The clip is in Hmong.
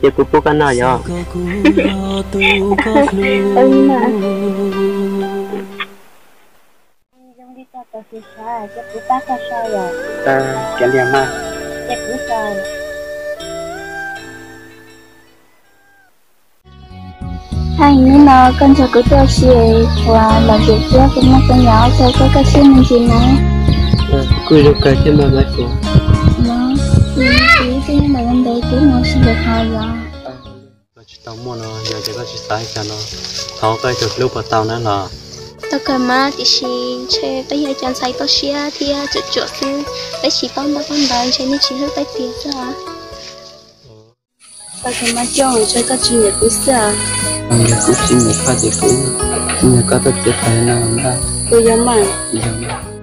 Ces kuv pub koj noj yog? Zoo li koj tau xav, ces kuv pab koj so yom? Kav liam mas. Ces kuv so. Thaij, hnub no koj nrog kuv tuaj si, uas los ntses thiab kuv muaj teeb yam ua rau koj kaj siab me ntsis na. Kuj zoo kawg thiab mas Maiv Kuam. No, kuv twb ntev kuv mus tsis lawm qhov yog. Koj tsis tau muaj no yog ces koj tsis xav li cas no, thov koj ib tug hlub puas tau na los? Tau kawg mas, tiam sis ntshe peb yog cov ntxhais toj siab thiab tsuam tsuam xwb, peb tsis paub ntaub paub ntawv ntshe nej tsis hlub peb tiag xwb os. Tau kawg mas Coob, ntshe koj tsis nyiam kuv xwb os. Yog kuv tsis nyiam koj ces kuv nyiam koj txoj kev pais no ntag. Puas yog mas? Yog.